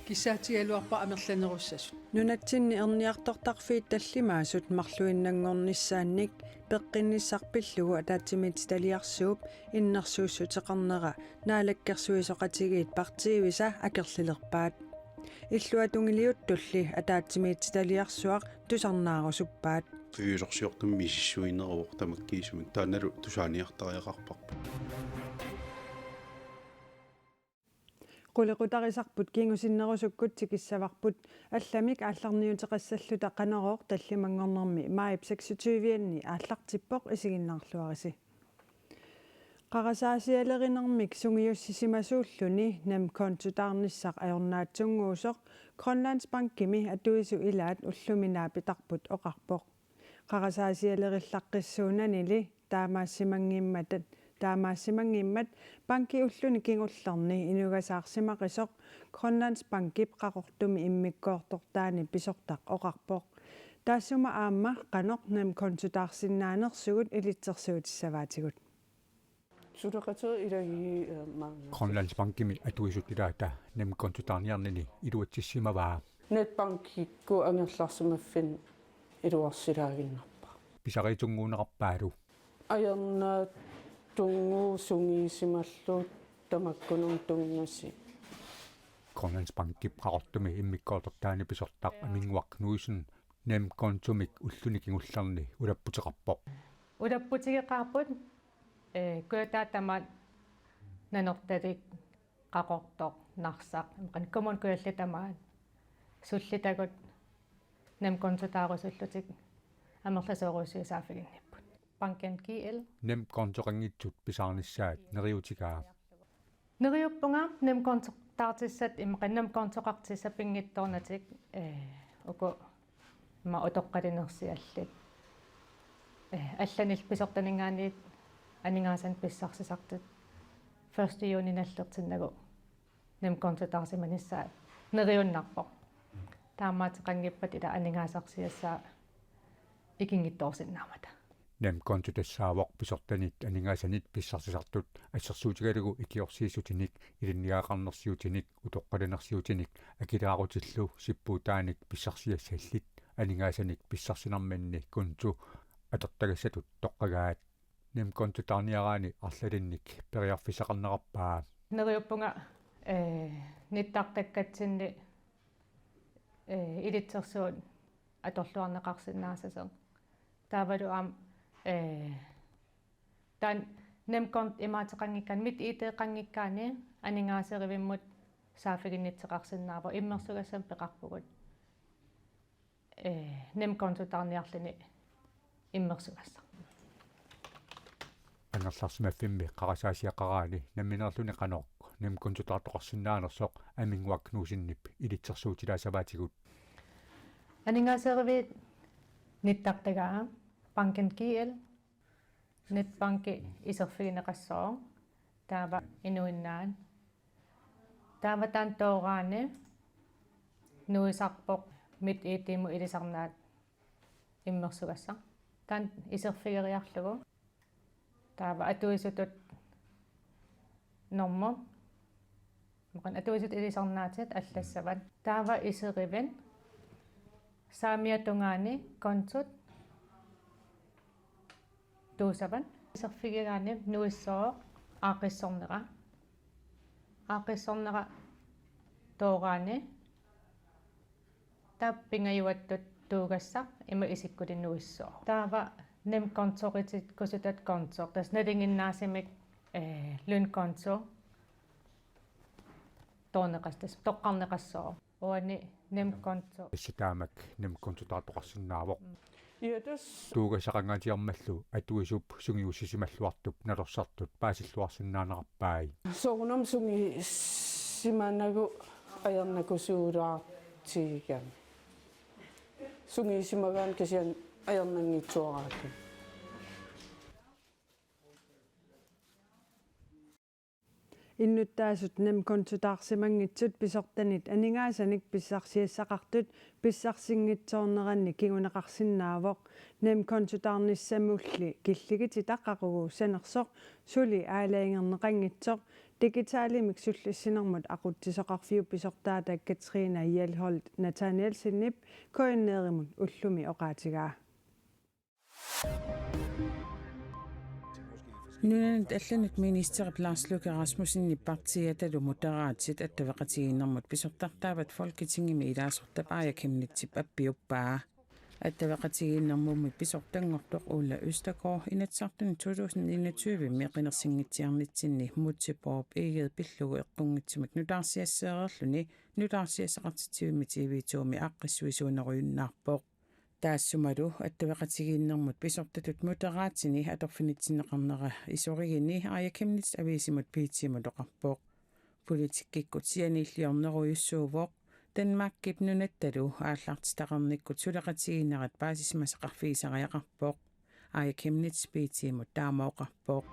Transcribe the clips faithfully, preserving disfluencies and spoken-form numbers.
Kissaatigigaluarpara amerlanerussasut. Nunatsinni erniartortarfiit tallimaasut marluinnanngornissaannik peqqinnissaq pillugu ataatsimiititaliarsuup innersuussuteqarnera Naalakkersuisooqatigiit partiivisa akerlilerpaat. Illuatungiliuttulli ataatsimiititaliarsuaq tusarnaarusuppaat. Tujusorsiortumik misissuineruvoq tamakkiisumik. Taannalu tusaaniartariaqarparput. Qulequtarisarput kingusinnerusukkut tikissavarput, allamik aallarniuteqassalluta Qanorooq tallimanngornermi maajip seksogtyve-anni aallartippoq, isiginnaarluarisi. Qarasaasialerinermik sungiussisimasuulluni nemkontotaarnissaq ajornaatsunnguusoq Grønlandsbankimi atuisut ilaat ullumi naapitarput oqarpoq. Qarasaasialerillaqqissuunanili taamaassimanngimmat, taamaassimanngimmat banki ulluni kingullerni inugasaarsimaqisoq Grønlandsbankip Qaqortumi immikkoortortaani pisortaq oqarpoq. Taassuma aamma qanoq nemkontotaarsinnaanersugut ilitsersuutissavaatigut. Suleqaterit ilagii, eh, maanga. Grønlandsbankimi atuisut ilaata nemkontotaarniarnini iluatsissimavaa. Netbankikkut angerlarsimaffinnik iluarsilaaginnarpara. Pisariisunnguunneqarpaalu. Ajornaatsunnguusoq sungiusimallugu tamakkununnga tunngasunik. Grønlandsbankip Qaqortumi immikkoortortaani pisortaq Aminnguaq Knudsen nemkontomik ulluni kingullerni ulapputeqarpoq. Ulapputigeqaarput, eh, Kujataat tamaat, Nanortalik, Qaqortoq, Narsaq, imaqan Kommune Kujalleq tamaat, sullitagut nemkontotaarusullutik amerlasoorujussuit saaffiginnipput. Banken G L. Nemkontoqanngitsut pisaarnissaat neriuutigaa. Neriuppunga nemkontotaartissat, imaqan nemkontoqartissat pinngitsoornatik, eh, uku ima utoqqalinersiallit. Eh, allanillu pisortaninngaanniit aningaasanik pissarsisartut første juni nallertinnagu nemkontotaarsimanissaat neriunnarpoq. Taamaattoqanngippat ila aningaasarsiassaat ikinngitsoorsinnaammata. Nemkonto tassaavoq pisortanit aningaasanit pissarsisartut assersuutigalugu ikiorsiissutinik, ilinniagaqarnersiutinik, utoqqalinersiutinik, akilaarutillu sippuutaanik pissarsiassallit. Aningaasanik pissarsinerminni konto atortagassatut toqqagaat. Nemkontotaarniaraanni arlalinnik periarfissaqarnerarpaa. Neriuppunga, eh, nittartakkatsinni, eh, ilitsersuut atorluarneqarsinnaasasoq. Taavalu aamma, eh, taanna nemkonto imaateqanngikkaanni, MitID-qanngikkaanni aningaaserivimmut saaffiginnittoqarsinnaavoq, immersugassamik peqarpugut, eh, nemkontotaarniarluni immersugassaq. Angerlarsimaffimmi qarasaasiaqaraanni nammineerluni qanoq nemkontotaartoqarsinnaanersoq Aminnguaq Knudsenip ilitsersuutilaassavaatigut. Aningaaseriviit nittartagaa Banken G L, Netbanki iserfigineqassooq, taava inuinnaat. Taava taanna tooraanni nuisarpoq MitID-mut ilisarnaat immersugassaq. Taanna iserfigeriarlugu. Taava atuisutut normu. Imaqan atuisutut ilisarnaatit allassavat. Taava iserivit saamiata tungaani kontot tuusavat. Iserfigigaanni nuissooq aaqqissornera. Aaqqissornera tooraanni taava pingajuattut tuugassaq ima isikkuli nuissooq. Taava nemkontoritikkusutat kontoq. Tassa nalinginnaasumik, eh, lønkonto toorneqas-, tassa toqqarneqassooq. Uani nemkonto. Tassa taamak nemkontotaartoqarsinnaavoq. Ja, tassa. Tuugassaqanngaatsiarmallu atuisup sungiussisimalluartup nalorsartut paasilluarsinnaanerarpai. Soorunami sungiussimanagu ajornakusuulaartigigami. Sungiussimagaanni kisianni ajornanngitsuaraakka. Innuttaasut nemkontotaarsimanngitsut pisortanit aningaasanik pissarsiassaqartut pissarsinngitsoorneranni kinguneqarsinnaavoq. Nemkontotaarnissamulli killigititaq qaqugu sanersoq suli aalajangerneqanngitsoq digitalimik sullissinermut aqutsisoqarfiup pisortaata Katrine Hjelholt Nathanielsenip K N R-imut ullumi oqaatigaa. Nunanut allanut ministerip Lars Løkke Rasmussenip partiiatalu Moderatit attaveqatigiinnermut pisortartaavat Folketingimi ilaasortap Aaja Chemnitzip appiuppaa. Attaveqatigiinnermummi pisortanngortoq Ulla Østergaard Inatsisartuni to tusind enogtyve-mi qinersinngitsiarnitsinni Múte Bourup Egede pillugu eqqunngitsumik nutaarsiasseereerluni nutaarsiassaqartitsivimmi T V to-mi aaqqissuisuunerujunnaarpoq. Taassumalu attaveqatigiinnermut pisortatut Moderatini atorfinitsinneqarnera isorigini Aaja Chemnitz aviisimut B T-mut oqarpoq. Politikkikkut sianiilliornerujussuuvoq. Danmarkip nunattalu aallartitaqarnikkut suleqatigiinnerat paasisimasaqarfigisariaqarpoq. Aaja Chemnitz B T-mut taama oqarpoq.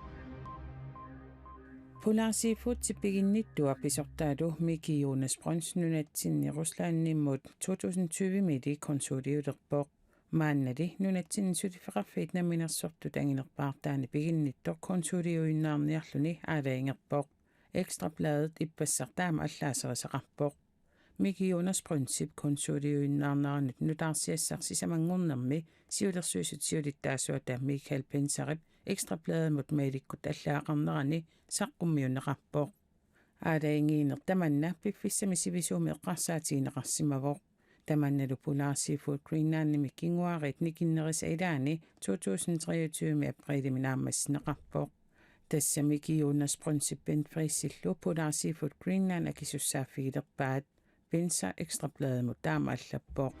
Polar Seafoodip piginnittua pisortaalu Miki Jonas Brøns nunatsinni Ruslandimut to tusind tyve-mili konsuliulerpoq. Maannali nunatsinni suliffeqarfiit namminersortut anginerpaartaanni piginnittoq konsuliujunnaarniarluni aalajangerpoq. Ekstra Bladet ippassaq taama allaaserisaqarpoq. Miki Jonas Brønsip konsuliujunnaarneranut nutaarsiassaq sisamanngornermi siulersuisut siulittaasuata Michael Pinzerip Ekstra Blademut mailikkut allaaqarnerani saqqummiunneqarpoq. Aalajangiineq tamanna piffissami sivisuumi eqqarsaatigineqarsimavoq. Tamannalu Polar Seafood Greenlandimi kinguaariit nikinnerisa ilaani to tusind treogtyve-mi aprilimi naammassineqarpoq. Tassa Miki Jonas Brønsip Bent Friesillu Polar Seafood Greenland akisussaaffigilerpaat. Pinzer Ekstra Blademut taama allappoq.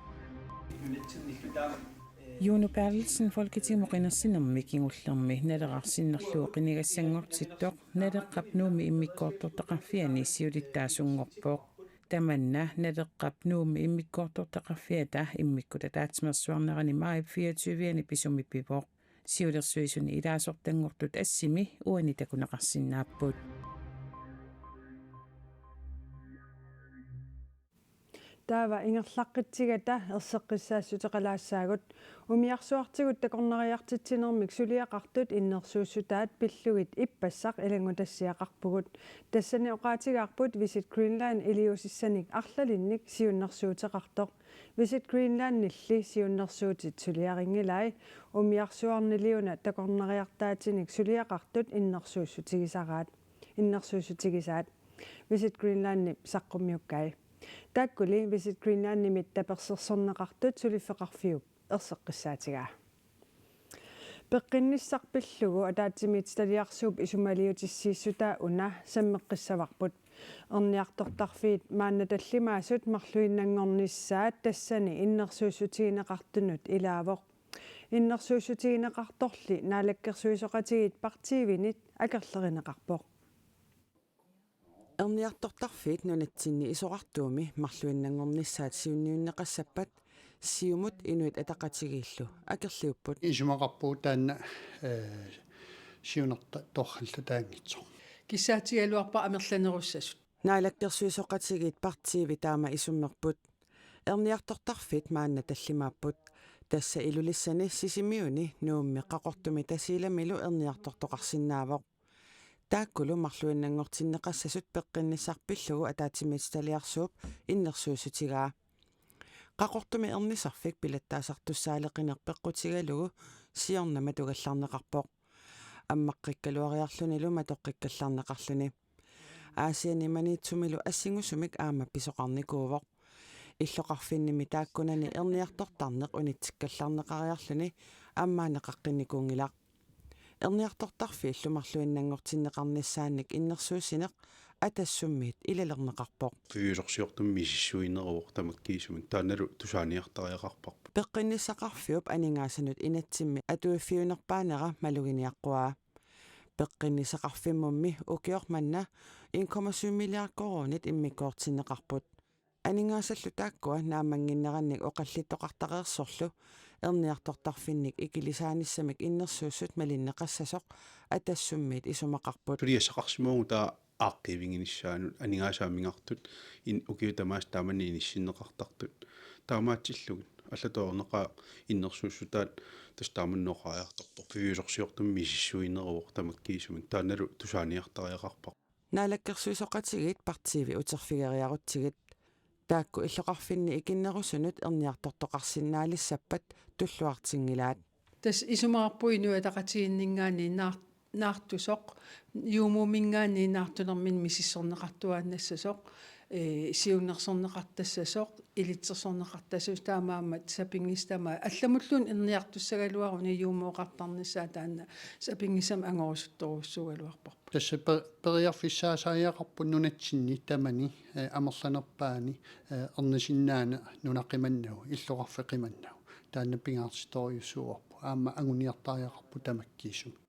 Juno Berthelsen Folketingimut qinersinermi kingullermi Naleraq sinnerlugu qinigassanngortittoq Naleqqap Nuummi immikkoortortaqarfiani siulittaasunngorpoq. Tamanna Naleqqap Nuummi immikkoortortaqarfiata immikkut ataatsimeersuarnerani maajip fireogtyve-ani pisumi pivoq. Siulersuisuni ilaasortanngortut assimi uani takuneqarsinnaapput. Taava ingerlaqqitsigata erseqqissaassuteqalaassaagut. Umiarsuartigut takornariartitsinermik suliaqartut innersuussutaat pillugit ippassaq ilanngutassiaqarpugut. Tassani oqaatigaarput Visit Greenland iliuusissanik arlalinnik siunnersuuteqartoq. Visit Greenlandilli siunnersuutit suliarinngilai, umiarsuarniliuna takornariartaatinik suliaqartut innersuussutigisaraat. Innersuussutigisaat. Visit Greenlandip saqqummiukkai. Taakkuli Visit Greenlandimit tapersersorneqartut suliffeqarfiup erseqqissaatigaa. Peqqinnissaq pillugu ataatsimiititaliarsuup isumaliutissiissutaa una sammeqqissavarput. Erniartortarfiit maanna tallimaasut marluinnanngornissaat tassani innersuussutigineqartunut ilaavoq. Innersuussutigineqartorli naalakkersuisooqatigiit partiivinit akerlerineqarpoq. Erniartortarfiit nunatsinni isorartuumi marluinnanngornissaat siunniunneqassappat Siumut Inuit Ataqatigiillu akerliupput. Isumaqarpugut taanna, eh, siunertaq torrallataanngitsoq. Kissaatigigaluarpara amerlanerussasut. Naalakkersuisooqatigiit partiivi taama isummerput. Erniartortarfiit maanna tallimaapput. Tassa Ilulissani, Sisimiuni, Nuummi, Qaqortumi Tasiilamilu erniartortoqarsinnaavoq. Taakkulu marluinnanngortinneqassasut peqqinnissaq pillugu ataatsimiititaliarsuup innersuussutigaa. Qaqortumi ernisarfik pilattaasartussaaleqineq peqqutigalugu siorna matugallarneqarpoq. Ammaqqikkaluariarlunilu matoqqikkallarneqarluni. Aasianni Maniitsumilu assingusumik aamma pisoqarnikuuvoq. Illoqarfinnimi taakkunani erniartortarneq unitsikkallarneqariarluni ammaanneqaqqinnikuunngilaq. Erniartortarfiillu marluinnanngortinneqarnissaannik innersuussineq Atassummiit ilalerneqarpoq. Piviusorsiortumik misissuineruvoq tamakkiisumik taannalu tusaaniartariaqarparput. Peqqinnissaqarfiup aningaasanut inatsimmi atuiffiunerpaanera maluginiaqquaa. Peqqinnissaqarfimmummi ukioq manna en komma syv milliard koruunit immikkoortinneqarput. Aningaasallu taakkua naammannginnerannik oqallittoqartareersorlu erniartortarfinnik ikilisaanissamik innersuussut malinneqassasoq Atassummiit isumaqarput. Suliassaqarsimavunga taava aaqqiiviginissaanut, aningaasat amigartut, in-, ukiut tamaasa taamani inissinneqartartut. Taamaatsillugit allatut ajornaqaaq innersuussutaat tassa taamannooqariartorpoq, piviusorsiortumik misissuineruvoq tamakkiisumik, taannalu tusaaniartariaqarpoq. Naalakkersuisooqatigiit partiivi uterfigeriarutsigit. Taakku illoqarfinni ikinnerusunut erniartortoqarsinnaalissappat tulluartinngilaat. Tassa isumaqarpunga Inuit Ataqatigiinninngaanniit naar-, naartusoq, juumuuminngaanniit naartunerminni misissorneqartuaannassasoq, ee, siunnersorneqartassasoq, ilitsersorneqartassasoq, taamaammat sapinngisaq tamaat. Allamulluunniit erniartussagaluaruni juumuuqartarnissaa taanna sapinngisamik angorusuttorujussuugaluarparput. Tassa pe-, periarfissaasariaqarpoq nunatsinni tamani, eh, amerlanerpaani, eh, ernisinnaaneq nuna qimannagu, illoqarfik qimannagu. Taanna pingaartitorujussuuarput. Aamma anguniartariaqarpoq tamakkiisumik.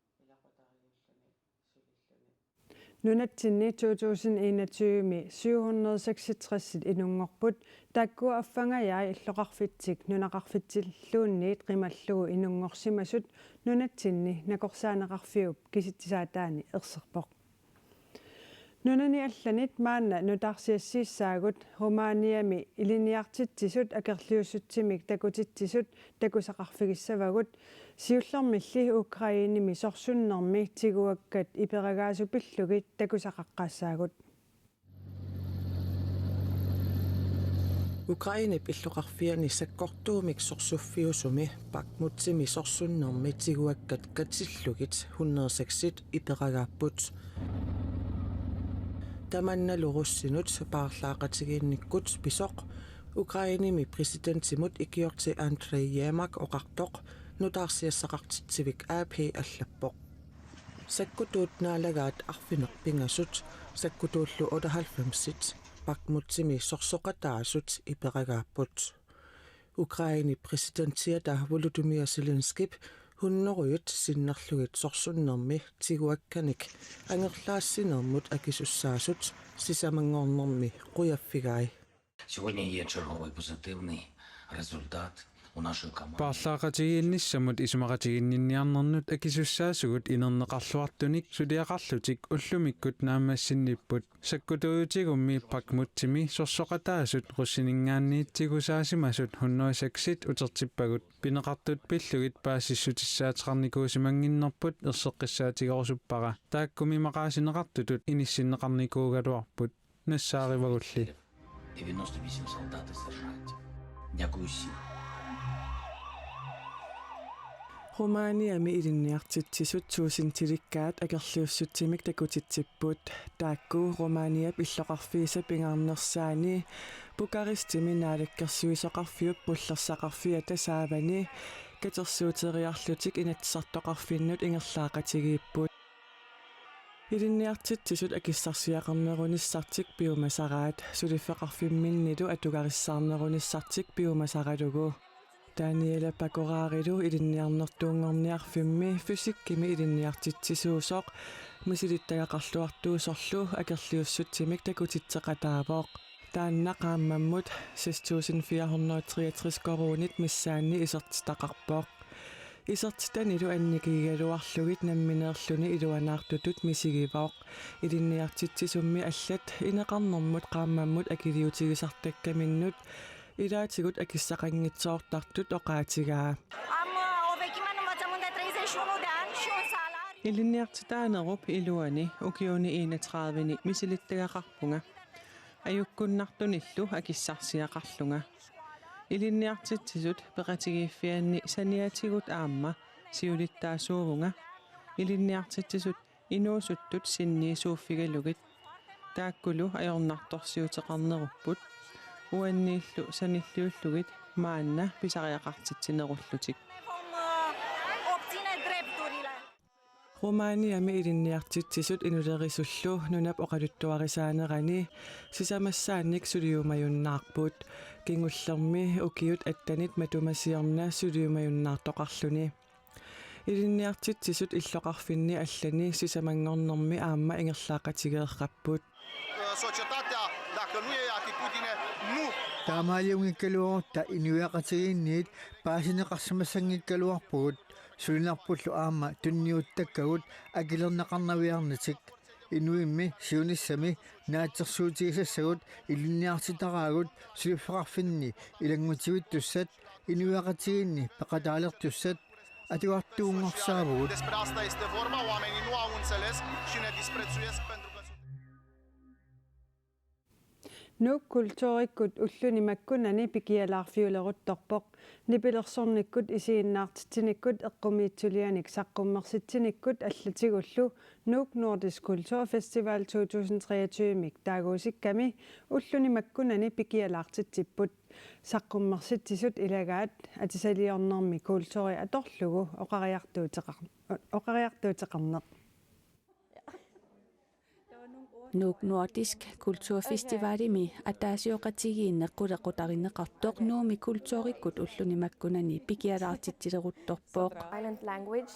Nunatsinni to tusind enogtyve syv hundrede seksogtres inunngorput, taakku affangajai illoqarfitsik nunaqarfitsilluunniit qimallugu inunngorsimasut nunatsinni nakorsaaneqarfiup kisitsisaataani erserpoq. Nunani allanit maanna nutaarsiassiissaagut Rumæniami ilinniartitsisut akerliussutsimik takutitsisut takusaqarfigissavagut, siullermilli Ukrainemi sorsunnermi tiguakkat iperagaasut pillugit takusaqaqqaassaagut. Ukrainep illoqarfiani sakkortuumik sorsuffiusumi Bakhmutimi sorsunnermi tiguakkat katillugit hundrede seksit iperagaapput. Tamannalu russinut paarlaaqatigiinnikkut pisoq Ukrainemi præsidentimut ikiorti Andriy Yermak oqartoq nutaarsiassaqartitsivik A P allappoq. Sakkutuut naalagaat arfineq pingasut, sakkutuullu otteoghalvfemsit, Bakhmutimi sorsoqataasut iperagaapput. Ukrainep præsidentiata Volodymyr Zelenskip hunnorujut sinnerlugit sorsunnermi tiguakkanik angerlaassinermut akisussaasut sisamanngornermi qujaffigai. Сегодня є черговий позитивний результат у нашої команди. Paarlaaqatigiinnissamut isumaqatigiinninniarnernut akisussaasugut inerneqarluartunik suliaqarlutik ullumikkut naammassinnipput. Sakkutuutigummi Bakhmutimi sorsoqataasut russininngaanniit tigusaasimasut hundrede seksit utertippagut. Pineqartut pillugit paasissutissaateqarnikuusimannginnerput erseqqissaatigerusuppara. Taakkumi maqaasineqartutut inissinneqarnikuugaluarput. Nassaarivagulli. девяносто вісім солдат і сержантів. Дякую всім. Rumæniami ilinniartitsisut tuusintilikkaat akerliussutsimik takutitsipput. Taakku Rumæniap illoqarfiisa pingaarnersaani Bukarestimi naalakkersuisoqarfiup pullersaqarfiata saavani katersuuteriarlutik Inatsisartoqarfinnut ingerlaaqatigiipput. Ilinniartitsisut akissarsiaqarnerunissartik piumasaraat, suliffeqarfimminnilu atugarissaarnerunissartik piumasaralugu. Daniela Pakurarilu ilinniarnertuunngorniarfimmi fysikkimi ilinniartitsisuusoq misilittagaqarluartuusorlu akerliussutsimik takutitseqataavoq. Taanna qaammammut seks tusind fire hundrede og treogtres koruunit missaanni isertitaqarpoq. Isertitanilu annikigigaluarlugit nammineerluni iluanaartutut misigivoq. Ilinniartitsisummi allat ineqarnermut qaammammut akiliutigisartakkaminnut ilaatigut akissaqanngitsoortartut oqaatigaa. Am, o vechime număr de treizeci și unu de ani și un salariu. Ilinniartitaanerup iluani ukiuni enogtredivini misilittagaqarpunga. Ajukkunnartunillu akissarsiaqarlunga. Ilinniartitsisut peqatigiiffianni saniatigut aamma siulittaasuuvunga. Ilinniartitsisut inuusuttut sinniisuuffigalugit. Taakkulu ajornartorsiuteqarnerupput. Uanniillu sanilliullugit maanna pisariaqartitsinerullutik. Vom, uh, obține drepturile. Rumæniami ilinniartitsisut inulerisullu nunap oqaluttuarisaanerani sisamassaannik suliumajunnaarput. Kingullermi ukiut attenit matuma siorna suliumajunnaartoqarluni. Ilinniartitsisut illoqarfinni allani sisamanngornermi aamma ingerlaaqatigeerrapput. Societatea, dacă nu e atitudine, nu. Taamaaliunngikkaluarutta inuiaqatigiinniit paasineqarsimassanngikkaluarpugut, sulinarpullu aamma tunniuttakkagut akilerneqarnaviarnatik. inuimmi siunissami naatsorsuutigisassagut ilinniartitaraagut suliffeqarfinni ilanngutivittussat inuiaqatigiinni peqataalertussat atuartuunngorsaavugut. Despre asta este vorba, oamenii nu au înțeles și ne disprețuiesc pentru că sunt Nuuk kulturikkut ulluni makkunani pikialaarfiuleruttorpoq. Nipilersornikkut, isiginnaartitsinikkut, eqqumiitsulianik saqqummersitsinikkut allatigullu Nuuk Nordisk Kulturfestival to tusind treogtyve-mik taaguusikkami ulluni makkunani pikialaartitsipput. Saqqummersitsisut ilagaat atisaliornermi kulturi atorlugu oqariartuuteqar-, oqariartuuteqarneq. Nuuk Nordisk Kulturfestivalimi ataasioqatigiinneq qulequtarineqartoq Nuummi kulturikkut ulluni makkunani pikialaartitsileruttorpoq. Silent language.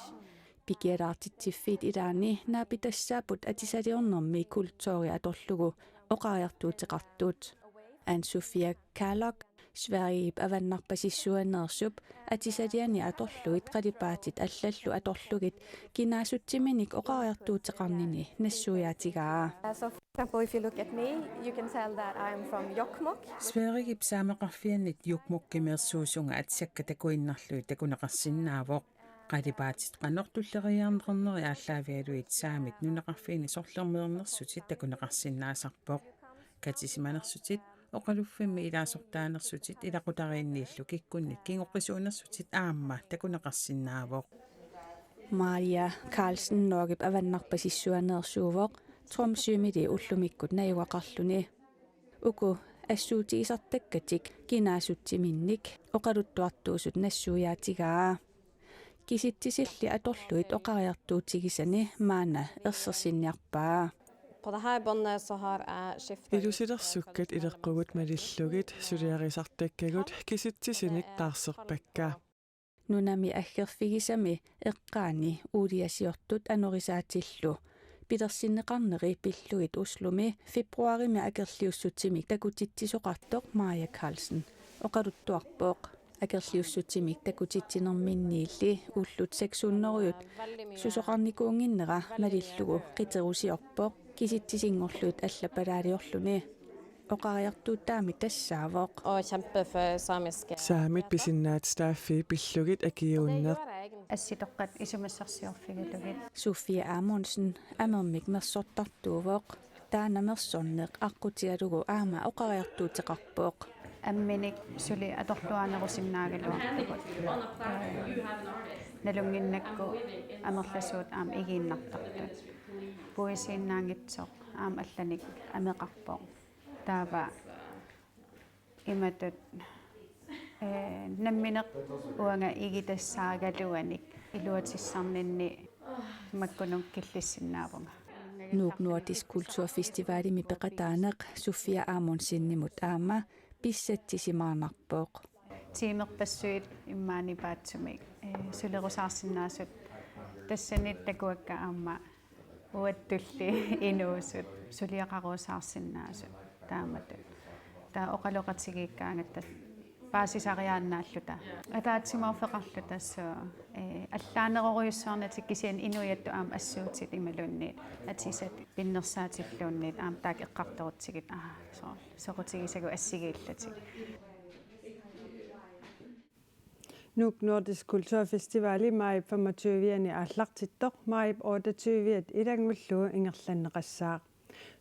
Pikialaartitsiffiit ilaanni naapitassaapput atisaliornermi kulturi atorlugu oqariartuuteqartut. Anne Sofia Kallock, Sverigep avannarpasissuaneersup atisaliani atorlugit qalipaatit allallu atorlugit kinaassutsiminik oqariartuuteqarnini nassuiaatigaa. Uh, so for example, if you look at me, you can tell that I'm from Jokkmokk. Sverigep saameqarfiannit Jokkmokkimeersuusunga atisakkat takuinnarlugit takuneqarsinnaavoq. Qalipaatit qanoq tulleriiaarneqarnerit aallaavigalugit saamit nunaqarfiini sorlermeernersutit takuneqarsinnaasarpoq. Katisimanersutit, oqaluffimmi ilaasortaanersutit ilaqutariinniillu kikkunnit kingoqqisuunersutit aamma takuneqarsinnaavoq. Maja Carlsen Norgep avannarpasissuaneersuuvoq, Tromsømili ullumikkut najugaqarluni. Uku assuutigisartakkatik kinaassutsiminnik oqaluttuartuusut nassuiaatigaa. Kisitsisilli atorlugit oqariartuutigisani maanna ersersinniarpaa. På det her båndet så har jeg skiftet ut. Ilusilersukkat ileqqugut malillugit suliarisartakkagut kisitsisinik taarserpakka. Nunami aggerfigisami eqqaani uuliasiortut anorisaatillu pilersinneqarneri pillugit Oslomi februarimi akerliussutsimik takutitsisoqartoq Maja Carlsen oqaluttuarpoq. Akerliussutsimik takutitsinerminniilli ullut seks hundrede susoqarnikuunnginnera malillugu qiterusiorpoq kisitsisinngorlugit allapalaaliorluni. Oqariartuuttaamik tassaavoq. Og kæmpe for samiske. Saamit pisinnaatitaaffii pillugit akiuunneq. Assitoqqat isumassarsiorfigalugit. Sofie Amundsen Amermik mersortartuuvoq. Taanna mersorneq aqqutigalugu aamma oqariartuuteqarpoq. Amminik suli atorluarnerusinnaagaluarpugut. Nalunnginnakku amerlasuut aamma igiinnartartut. Puisiinnaanngitsoq aamma allanik ameqarpoq. Taava imatut, eh, nammineq uanga igitassaagaluanik iluatissarninni makkunani killissinnaavunga. Nuuk Nordisk Kulturfestivalimi peqataaneq Sofia Amundsenimut aamma pissatsisimaarnarpoq. Tiimerpassuit immaqa nipaatsumik, eh, sulerusaarsinnaasut tassani takuakka aamma uattulli inuusut suliaqarusaarsinnaasut taamatut. Taava oqaloqatigiikkaangatta paasisariaannaalluta. Ataatsimoorfeqarluta, so, eh, allaanerorujussuarnatik kisianni inuiattut aamma assuutit imaluunniit atisat pinnersaatilluunniit aamma taakku eqqartorutsigit, aa, so, soqutigisagut assigiillatik. Nuuk Nordisk Kulturfestivali maajip femogtyve-ani aallartittoq maajip otteogtyve-at ilanngullugu ingerlanneqassaaq.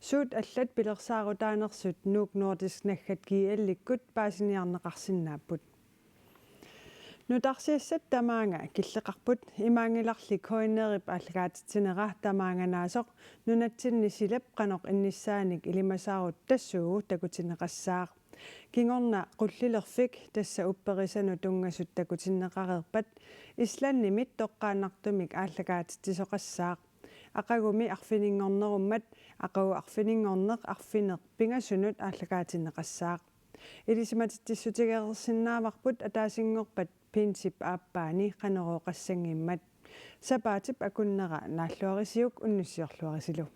Suut allat pilersaarutaanersut Nuuk Nordisk naggat G L-ikkut paasiniarneqarsinnaapput. Nutaarsiassat tamaanga killeqarput, imaanngilarli K N R-ip aallakaatitsinera tamaanganaasoq nunatsinni silap qanoq innissaanik ilimasaarut tassuugu takutinneqassaaq. Kingorna qullilerfik, tassa upperisanut tunngasut, takutinneqareerpat Islandimi toqqaannartumik aallakaatitsisoqassaaq. Aqagumi arfininngornerummat aqagu arfininngorneq arfineq pingasunut aallakaatinneqassaaq. Ilisimatitsissutigereersinnaavarput ataasinngorpat pinsip aappaani Qanorooqassanngimmat. Sapaatip akunnera naalluarisiuk, unnussiorluarisilu.